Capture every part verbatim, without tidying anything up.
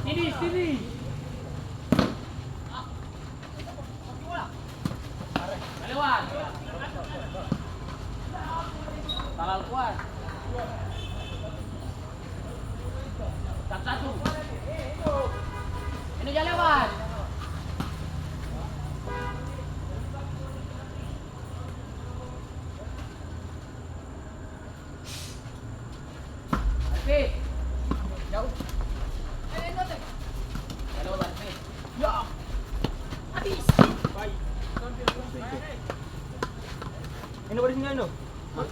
Sini, sini. Lewat. Talalu kuat. Satu-satu. Ini ja lewat. Arfi. Jauh. Jauh, Arfi. Ya. Habis. Ini baru sini, Ando. Ya,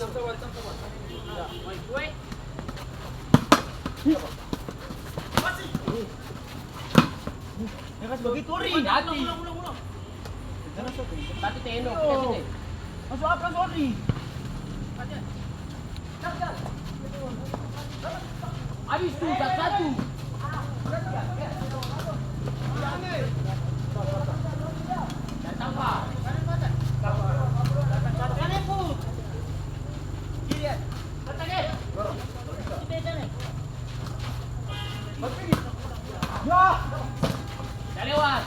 kas bagitu, Ori. Hati. Satu tendo, kita sini. Masuk apa, Ori? Habis tu, satu-satu. Dari tampa. Kita lewat.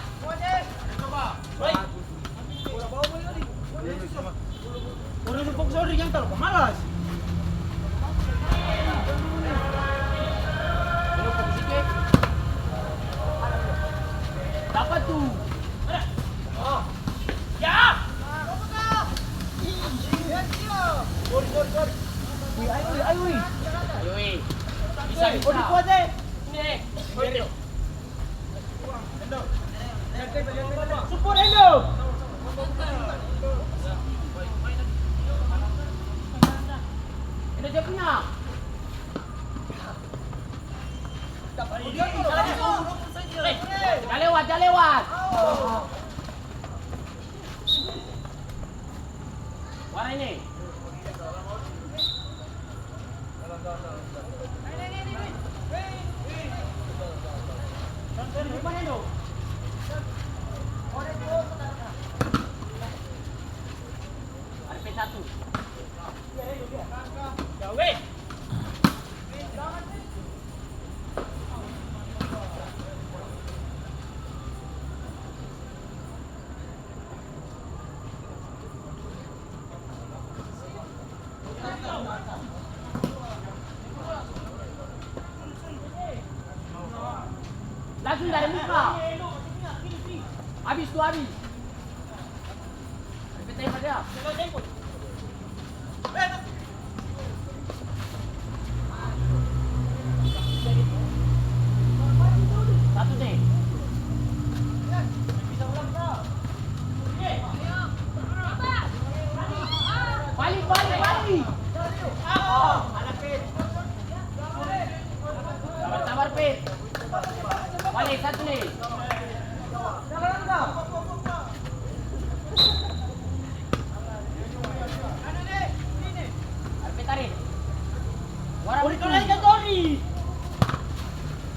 Orang su fokus, orang yang talalu pamalas. Dapat tu. Ya. Sorry, sorry, sorry. Wih, ayo, wih, ayo, wih. Ayo, wih. Bisa, bisa. Ori kuat, eh. Ini, eh. Support, Endo. Endo dia punya. Jang lewat, jang lewat. Warna ini. Ada P satu. Langsung dari muka. Abis tu abis. Satu deh. Balik, balik, balik. Sabar, sabar, Pit. Balik, satu ni. Tarik, tarik. Warang itu. Tori, tori.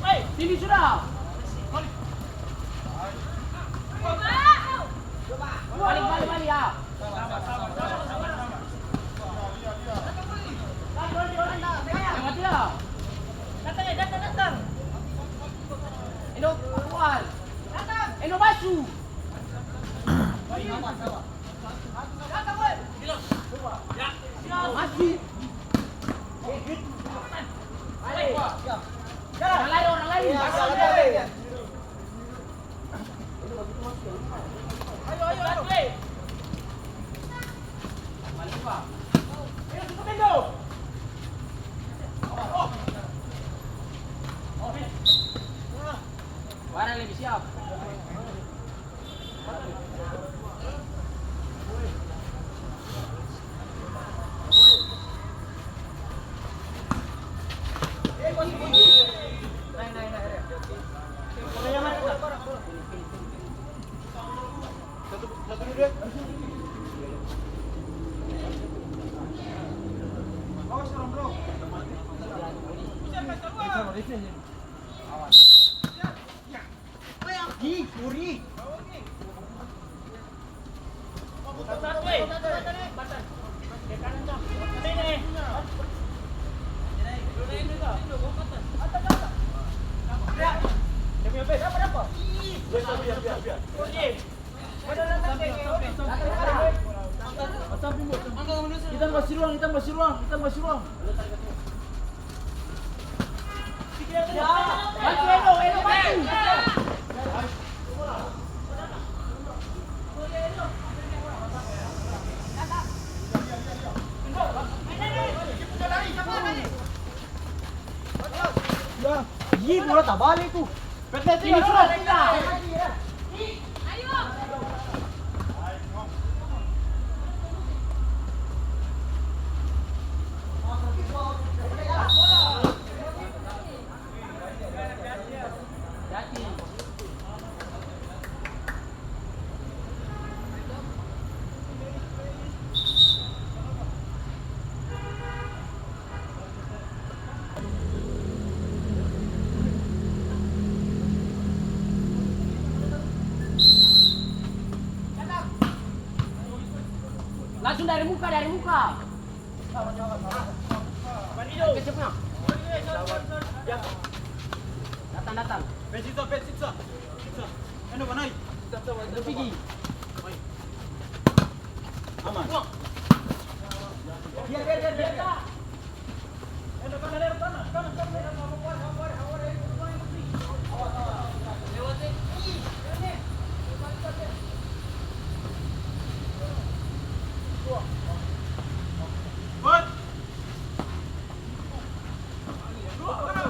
Hei, sini sudah. Balik, balik, balik, ya. Lewat dia. Datang, datang, datang. Eno, keluar. Eno, masuk. Masuk. Orang lain, orang lain. Ayo, ayo, ayo. Barang lebih siap. Itam kasi ruang, itam kasi ruang, itam kasi ruang. Bantu, Eno, Eno, bantu. Ya, ih, bola tabale tu. Ini sudah kita. Langsung dari muka, dari muka. Datang, datang. Eno, mana? Eno pigi. Aman. Biar, biar, biar, biar.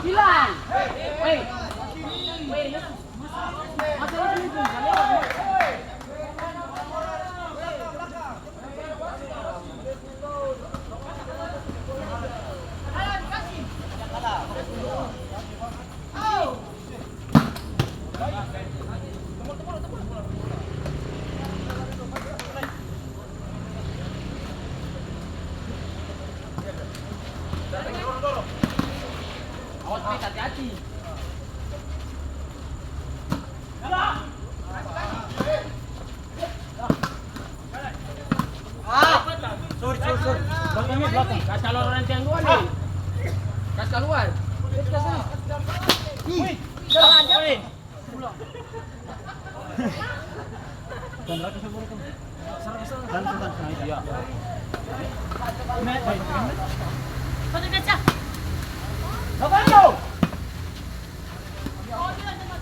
Bilang. Hei. Hei. Masa lu dukung, kalian? Awas, Pit, hati-hati. Ah! Sorry, sorry, sorry. Belakang, belakang. Kas kaluar orang tiang dua nih. Kas kaluar. Wih, jalan, jalan. Iya. Nih, baik. Foto kaca. Apa itu?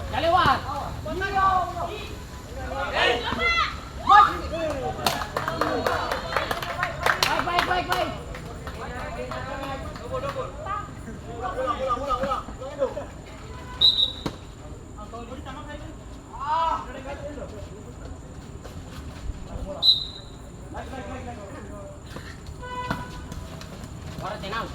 Ya lewat. Baik, baik, baik, baik. Orang tenang.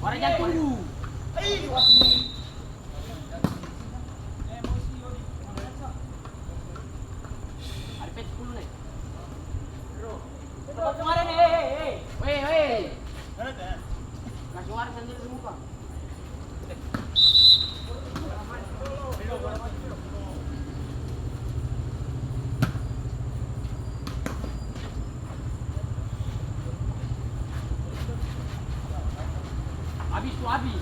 Orang yang tunggu. Ada pet sepuluh nih. Weh, weh. Kasih waris sendiri di muka. Abis tu abis.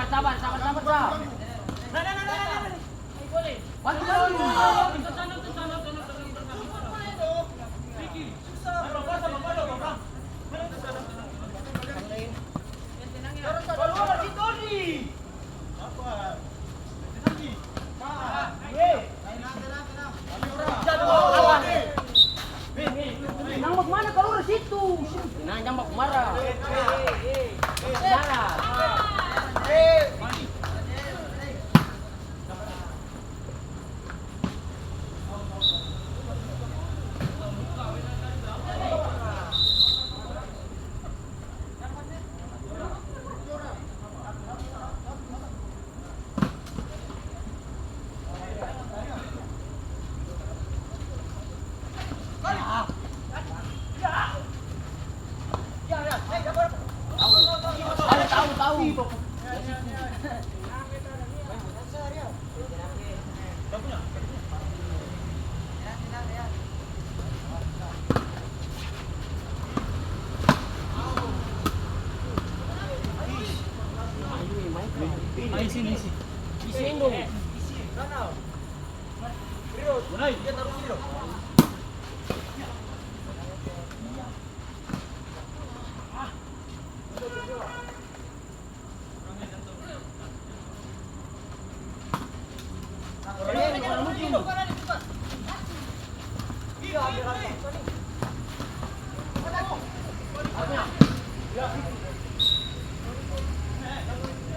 Sabar, sabar, sabar, sabar. Bantu dulu.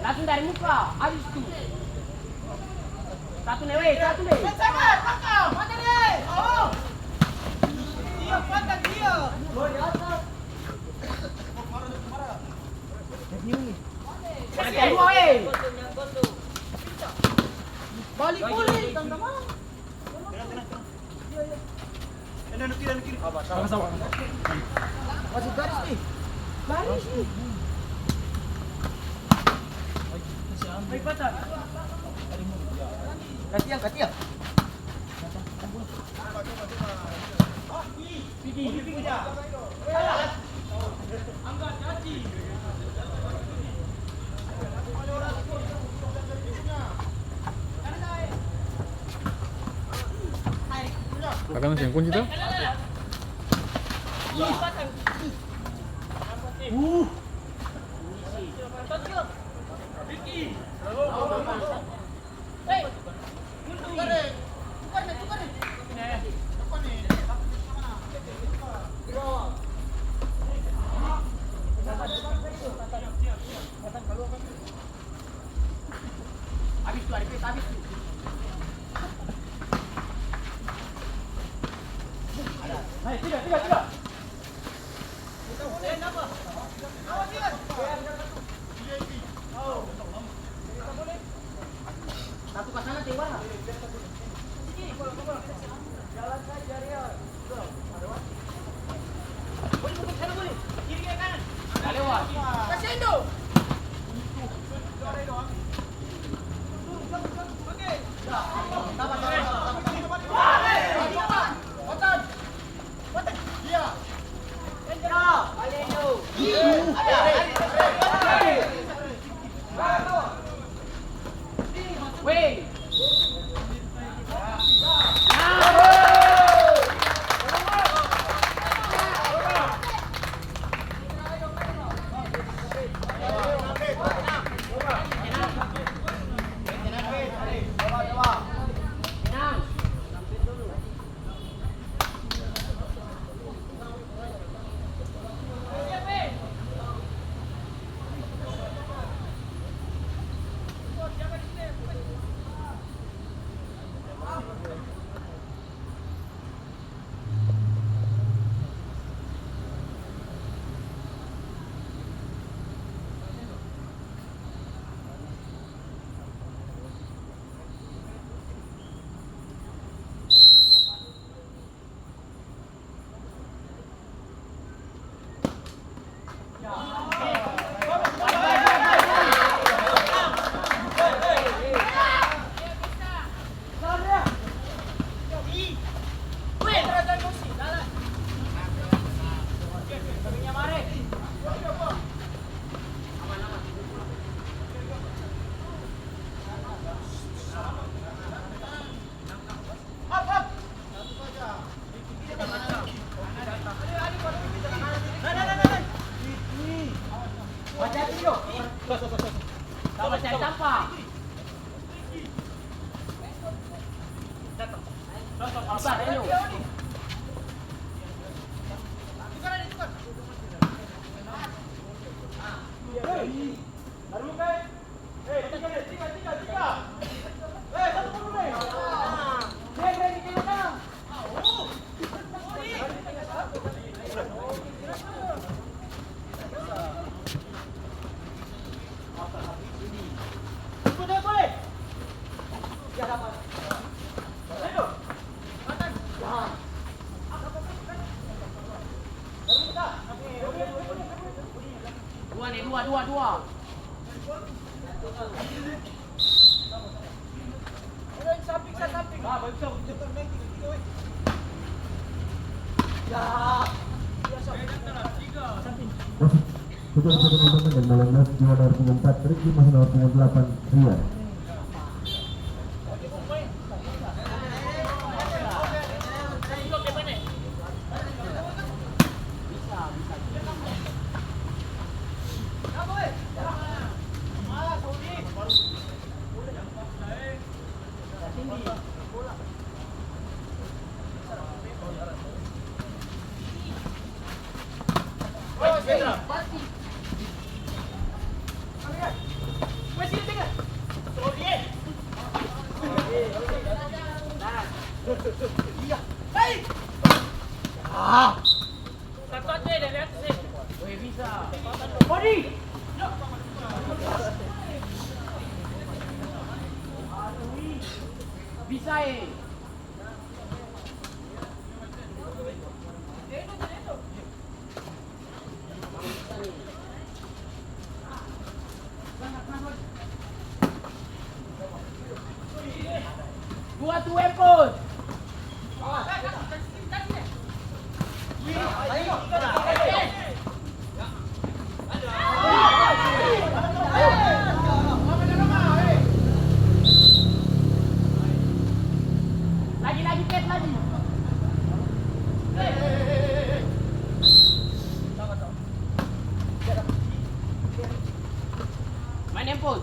Langsung dari muka, abis tu. Satu ne, weh, satu ne. Ada dua, weh. Balik, balik, teman-teman. Iya, iya. Ini anu kiri, anu kiri. Sabar, sabar. Masuk garis nih. Garis nih. Kasihan. Kasihan. Akang seng kunci to? Abis tu, abis tu. Naik, tiga, tiga, tiga. Dua nih, dua, dua, dua. Sudah bisa diumumkan dan malam last juara nomor punggung empat, Ricky, masuk nomor punggung delapan, Ria. Bisa e. Dua tu wepon. Lagi, lagi, Pet, lagi. Main empus.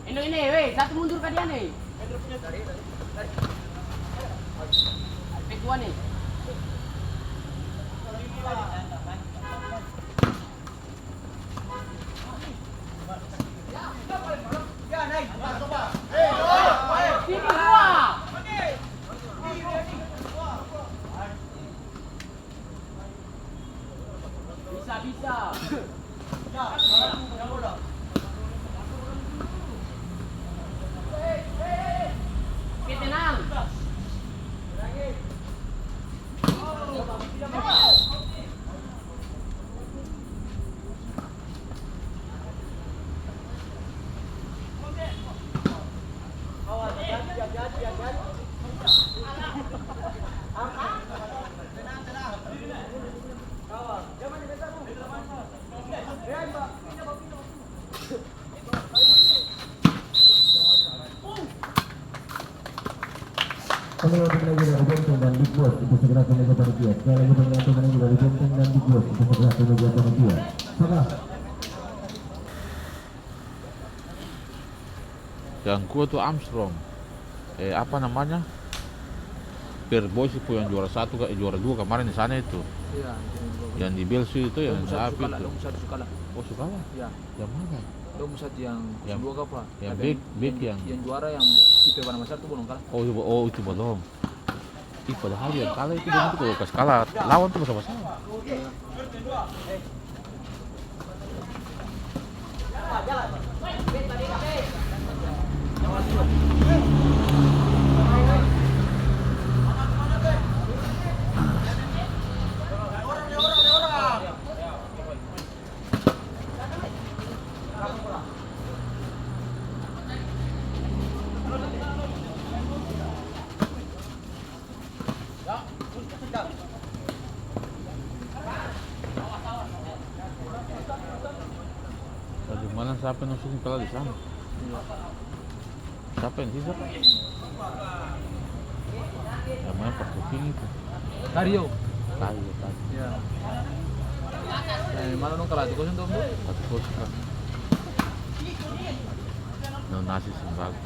Ini, ini, weh, satu mundur ka dia, nih. Ketua, nih. Bisa, bisa. Oke, tenang. Kembali untuk lagi dari Benteng dan Big Boss untuk segera ke meja panitia. Sekali lagi, kembali untuk lagi dari Benteng dan Big Boss untuk segera ke meja panitia. Salah. Yang kuat tuh Armstrong. Eh, apa namanya? Pir Boys itu yang juara satu ka, eh, juara dua kemarin di sana itu. Iya, yang juara dua. Yang di Belsu itu, yang di Api itu. Dong satu su kalah, dong satu su kalah. Oh, su kalah? Iya. Yang mana? Dong satu yang kosong dua kapa? Yang back, back yang, yang juara yang Ipe Banamasyar tu balong kalah. Oh, itu, oh, itu balong. Ih, padahal yang kalah itu, dong itu kalo kas kalah lawan tu basama-sama. Mana sapa yang suka kalah di sana? Iya. Sapa yang sisa? Yang mana Pak Kuping itu? Kario. Kario, Kario. Iya. Eh, mana dong kalah satu kosong tuh, Om? Satu kosong, Pak. No, nasi sembako.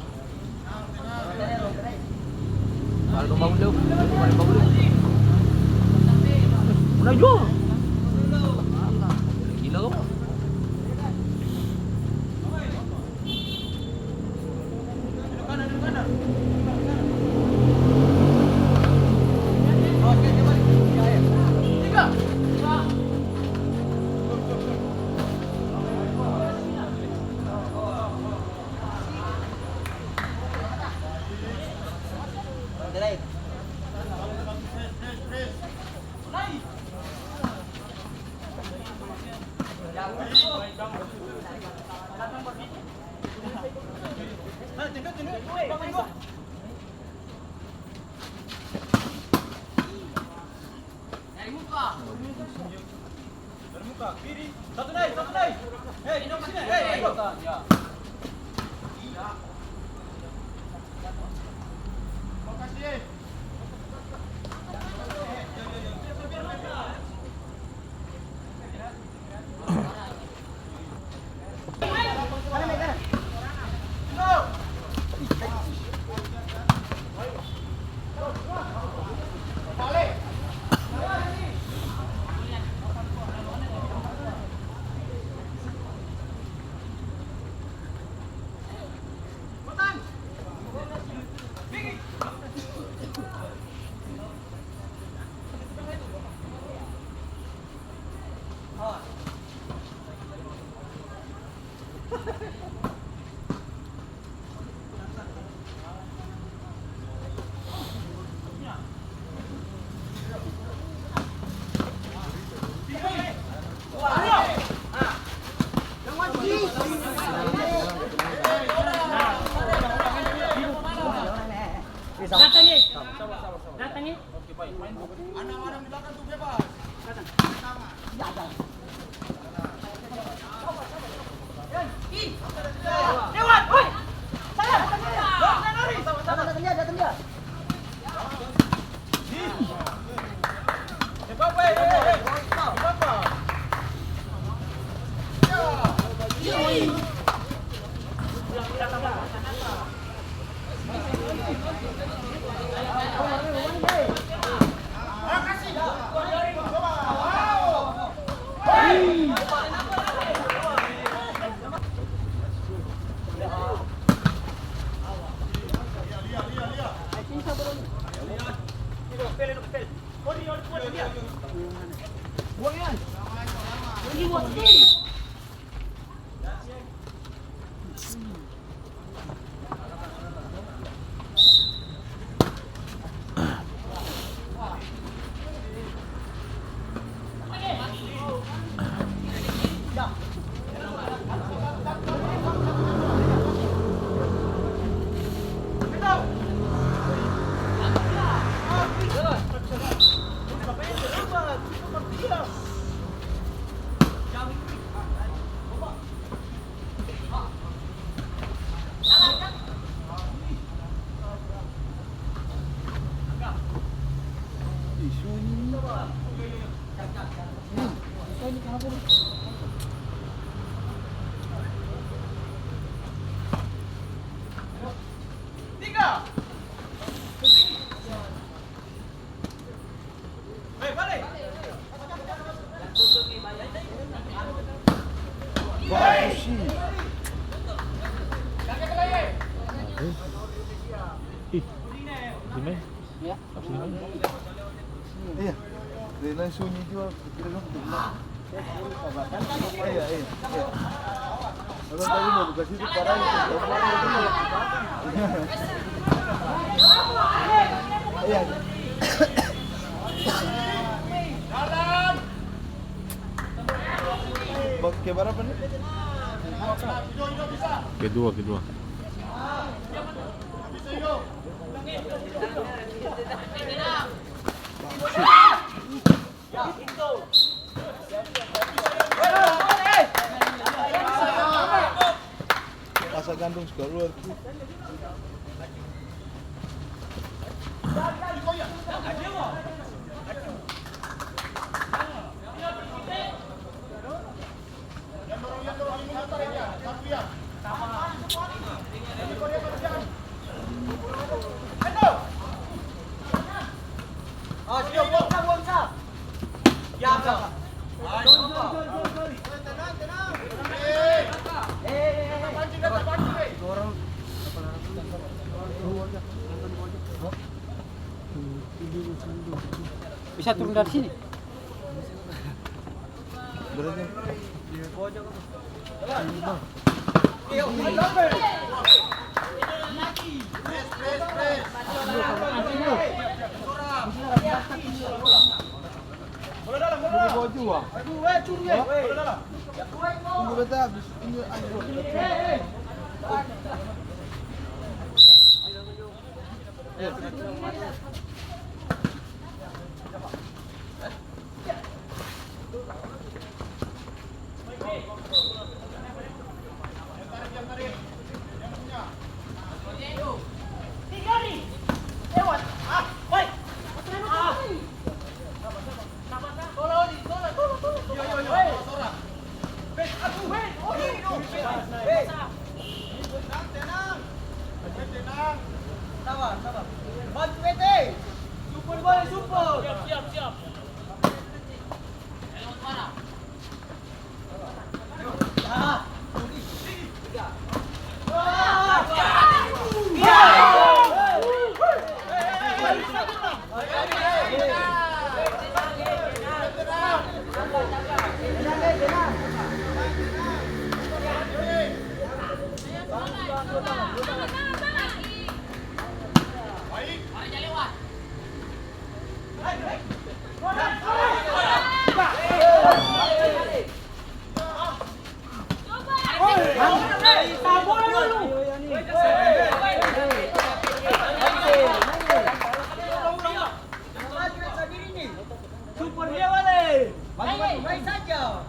Ada domba gulung, ada domba gulung. Udah jual. Gila kau. Dari muka. Dari muka, kiri. Satu naik, satu naik. Hei, duduk sini. Hei, duduk. Ya. Lokasi, eh. Datang, eh. Datang, eh. Ih, sini. Iya. Dia langsung sunyi jua, kira dong. Iya, iya, iya. Orang tadi mau buka situ, parah itu. Iya. Bak-, keberapa nih? Kedua, kedua. Kandung su kaluar tu. Bisa turun dari sini? Sabar, sabar. Bantu bete. Support boleh, support. Siap, siap, siap. Support dia bale. Maju, maju, maju saja.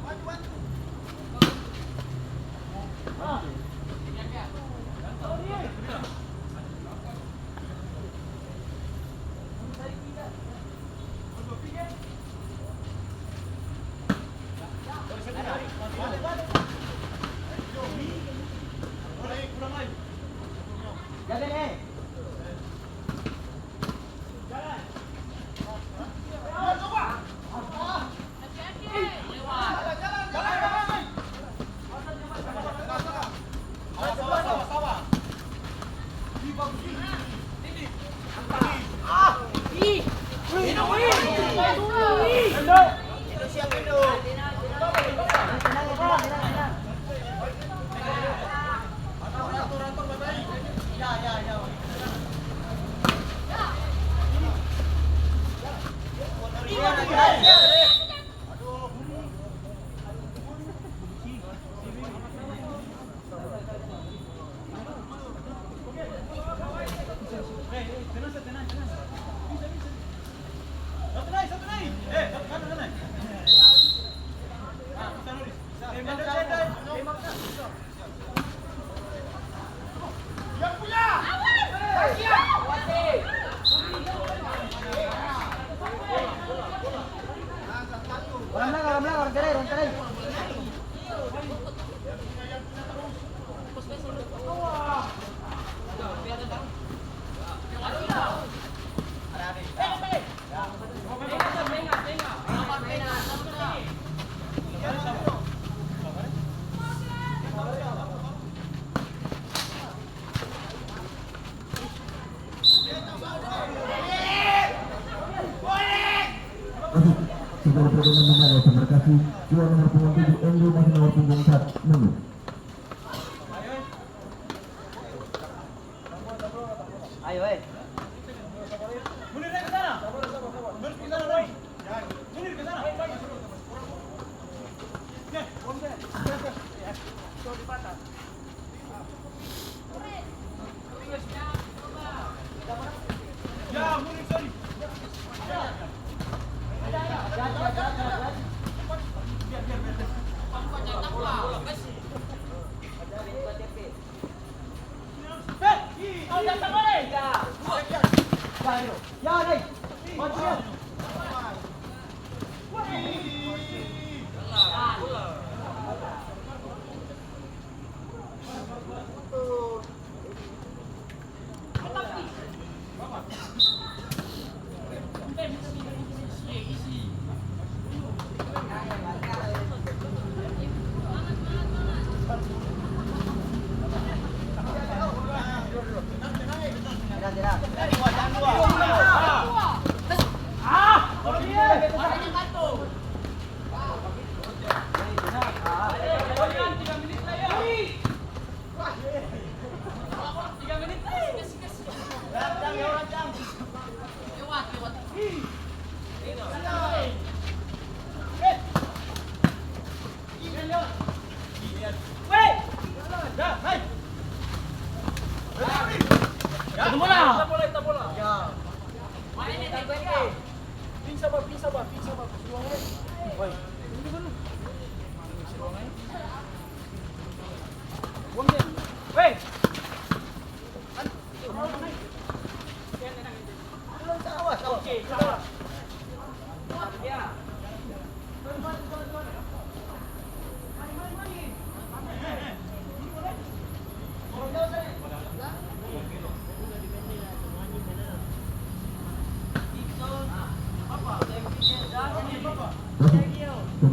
Orang belakang, orang belakang, orang cerai, orang cerai. Masuk, sudah diperkenalkan kembali, terima kasih. Dua nomor punggung tujuh, Endo, masih nomor punggung empat, mundur. Ayo, eh.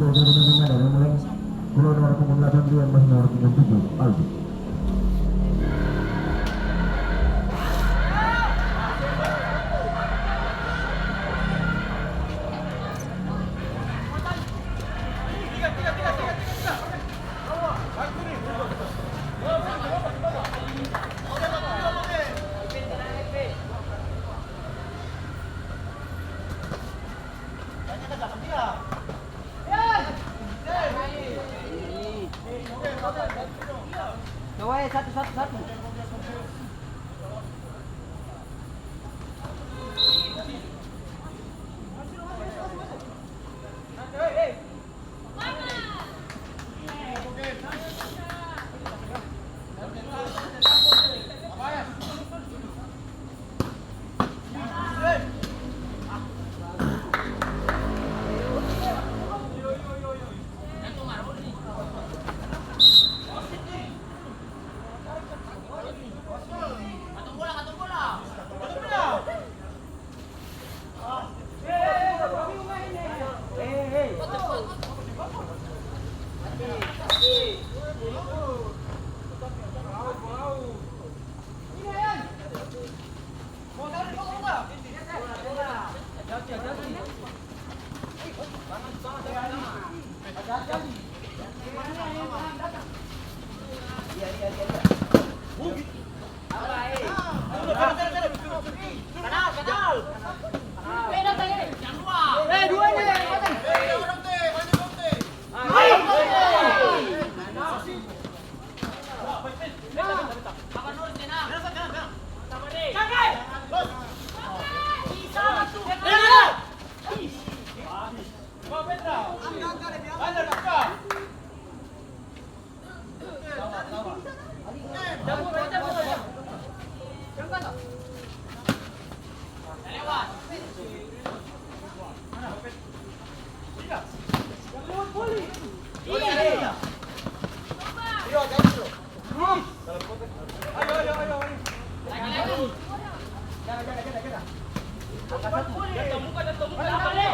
Dari nomor punggung delapan, Rian, masih nomor punggung tujuh, Aldi. Coba, eh, satu, satu, satu.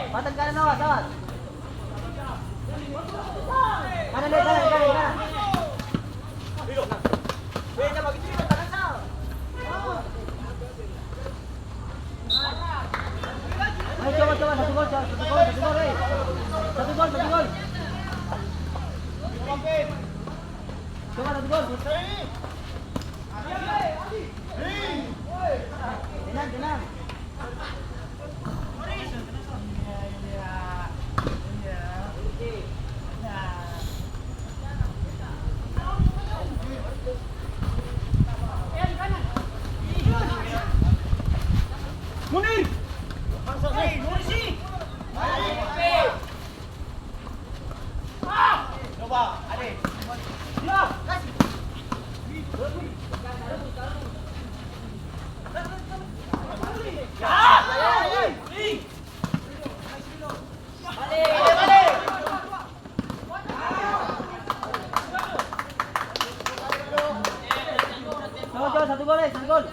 Patang kanan, awas, awas. Kanan deh, kanan, kanan, kanan. Ayo, coba, coba, satu gol, coba, satu gol, satu gol, eh. Satu gol, satu gol. Coba, satu gol. Tenang, tenang. Munir! Coba, ade. Coba, coba, satu gol, eh, satu gol.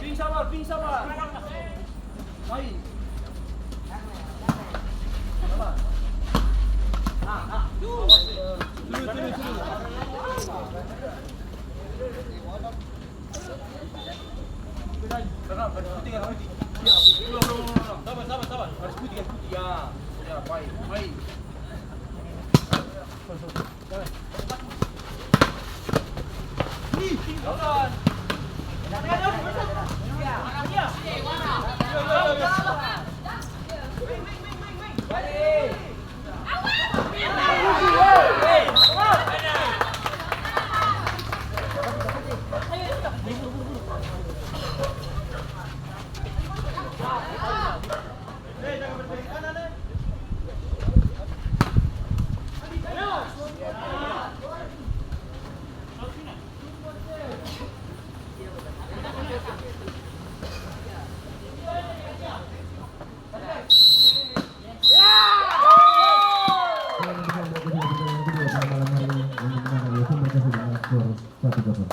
Ping sabar, ping sabar. Main. Sabar. Nah, nah. Dulu, dulu, dulu. Tenang, garis putih, garis putih. Iya, ulang, ulang, ulang, ulang. Sabar, sabar, sabar. Garis putih, garis putih. Ya, ya, baik, baik. Satu kosong.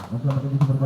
Oke,